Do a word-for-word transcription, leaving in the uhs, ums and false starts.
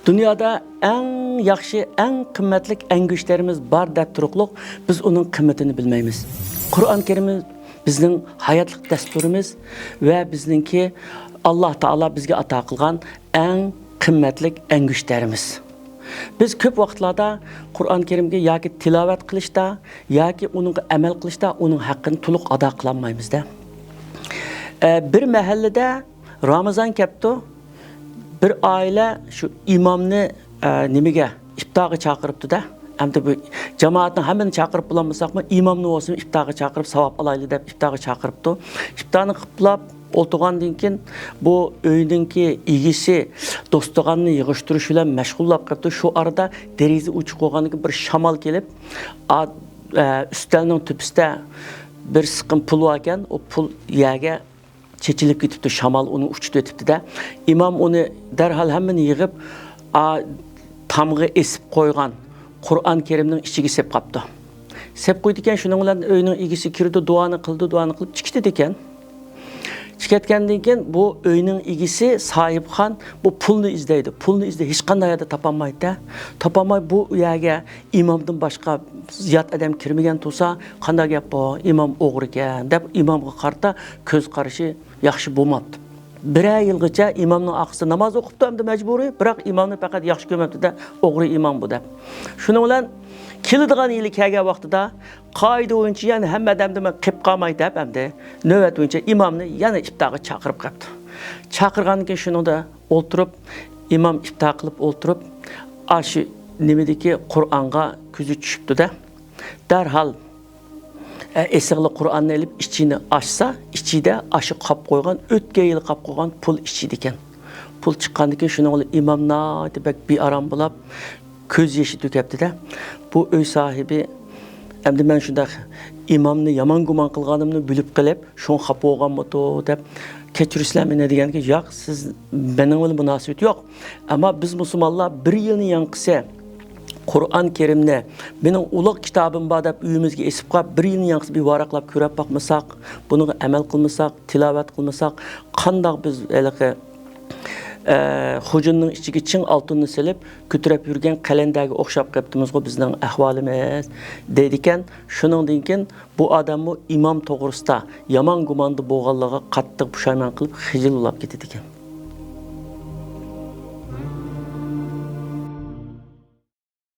دۇنيادا ئەڭ ياخشى، ئەڭ قىممەتلىك ئەڭگۈشتەرلىرىمىز بار دەپ تۇرۇقلۇق، بىز ئۇنىڭ قىممىتىنى بىلمەيمىز. قۇرئان كەرىمىمىز بىزنىڭ ھاياتلىق دەستۇرىمىز ۋە بىزنىڭكى ئاللا تائالا بىزگە ئاتا قىلغان ئەڭ قىممەتلىك ئەڭگۈشتەرلىرىمىز. بىز كۆپ ۋاقىتلاردا قۇرئان كەرىمگە ياكى تىلاۋەت قىلىشتا، ياكى ئۇنىڭغا ئەمەل قىلىشتا ئۇنىڭ ھەققىنى تولۇق ئادا قىلالمايمىز-دە. ئە، بىر مەھەللىدە رامىزان كەپتۇ، بىر ئائىلە شۇ ئىمامنى، ئە، نېمىگە، ئىپتارغا چاقىرىپتۇ-دە. ئەمدى بۇ جامائەتنىڭ ھەممىنى چاقىرىپ بولالمىساقمۇ، ئىمامنى بولسىمۇ ئىپتارغا چاقىرىپ، ساۋاب ئالايلى دەپ ئىپتارغا چاقىرىپتۇ. ئىپتارنى قىپلاپ ئولتۇرغاندىن كېيىن، بۇ ئۆينىڭكى ئىگىسى دوستىغاننى يىغىشتۇرۇش بىلەن مەشغۇللاپ قېلىپتۇ. شۇ ئارىدا دېرىزە ئوچۇق بولغاندىن كېيىن بىر شامال كېلىپ، ئا-، ئە، ئۈستەلنىڭ تۆپىسىدە بىر سىقىم پۇل باركەن، ئۇ پۇل يەرگە چېچىلىپ كېتىپتۇ، شامال ئۇنى ئۇچۇرتۇۋېتىپتۇ-دە. ئىمام ئۇنى دەرھال ھەممىنى يىغىپ، ئا، تامغا ئېسىپ قويغان قۇرئان كەرىمنىڭ ئىچىگە سېلىپ قاپتۇ. سېلىپ قويىدىكەن، شۇنىڭ بىلەن ئۆينىڭ ئىگىسى كىرىدۇ، دۇئانى قىلىدۇ، دۇئانى قىلىپ چىقىدىكەن. چىقىۋەتكەندىن كېيىن بۇ ئۆينىڭ ئىگىسى ساھىبخان بۇ پۇلنى ئىزدەيدۇ. پۇلنى ئىزدەي، ھېچقانداق يەردە تاپالمايدۇ-دە. تاپالماي بۇ يەرگە ئىمامدىن باشقا يات ئادەم كىرمىگەن تۇرسا، قانداق گەپ بۇ؟ ئىمام ئوغرىكەن، دەپ ئىمامغا قارىتا كۆز قارىشى ياخشى بولماپتۇ. بىرەر يىلغىچە ئىمامنىڭ ئارقىسىدا ناماز ئوقۇپتۇ، ئەمدى مەجبۇرىي، بىراق ئىمامنى پەقەت ياخشى كۆرمەپتۇ-دە، ئوغرى ئىمام بۇ دەپ. شۇنىڭ بىلەن كېلىدىغان يىلى كەلگەن ۋاقتىدا قائىدە بويىچە يەنە ھەممە ئادەمدىن مەن قېلىپ قالماي دەپ، ئەمدى نۆۋەت بويىچە ئىمامنى يەنە ئىپتارغا چاقىرىپ قاپتۇ. چاقىرغاندىن كېيىن شۇنىڭدا ئولتۇرۇپ، ئىمام ئىپتار قىلىپ ئولتۇرۇپ، ئاشۇ نېمىدىكى قۇرئانغا كۆزى چۈشۈپتۇ-دە. دەرھال، ئە، ئېسىغلا قۇرئاننى ئېلىپ ئىچىنى ئاچسا، ئىچىدە ئاشۇ قاپ قويغان، ئۆتكەن يىلى قاپ قويغان پۇل ئىچىدىكەن. پۇل چىققاندىن كېيىن شۇنىڭ بىلەن ئىمام ناھايىتى بەك بىئارام بولاپ، كۆز يېشى تۆكەپتۇ-دە. بۇ ئۆي ساھىبى، ئەمدى مەن شۇنداق ئىمامنى يامان گۇمان قىلغانلىقىمنى بىلىپ قېلىپ، شۇڭا خاپا بولغانمىدۇ دەپ، كەچۈرىسىلەر مېنى دېگەنكى، ياق، سىز، مېنىڭ بىلەن مۇناسىۋىتى يوق. ئەمما بىز مۇسۇلمانلار بىر يىلنى ياڭقىسى قۇرئان كەرىمنى، مېنىڭ ئۇلۇغ كىتابىم بار دەپ ئۆيىمىزگە ئېسىپ قاپ، بىر يىلنى ياڭقىسى بىر ۋاراقلاپ كۆرۈپ باقمىساق، بۇنىڭغا ئەمەل قىلمىساق، تىلاۋەت قىلمىساق، قانداق بىز ھېلىقى، ئە، خوجىنىنىڭ ئىچىگە چىڭ ئالتۇننى سېلىپ، كۆتۈرۈپ يۈرگەن قەلەندەرگە ئوخشاپ قېپتىمىزغۇ بىزنىڭ ئەھۋالىمىز، دەيدىكەن. شۇنىڭدىن كېيىن بۇ ئادەممۇ ئىمام توغرىسىدا يامان گۇماندا بولغانلىقىغا قاتتىق پۇشايمان قىلىپ، خىجىل بولاپ كېتىدىكەن.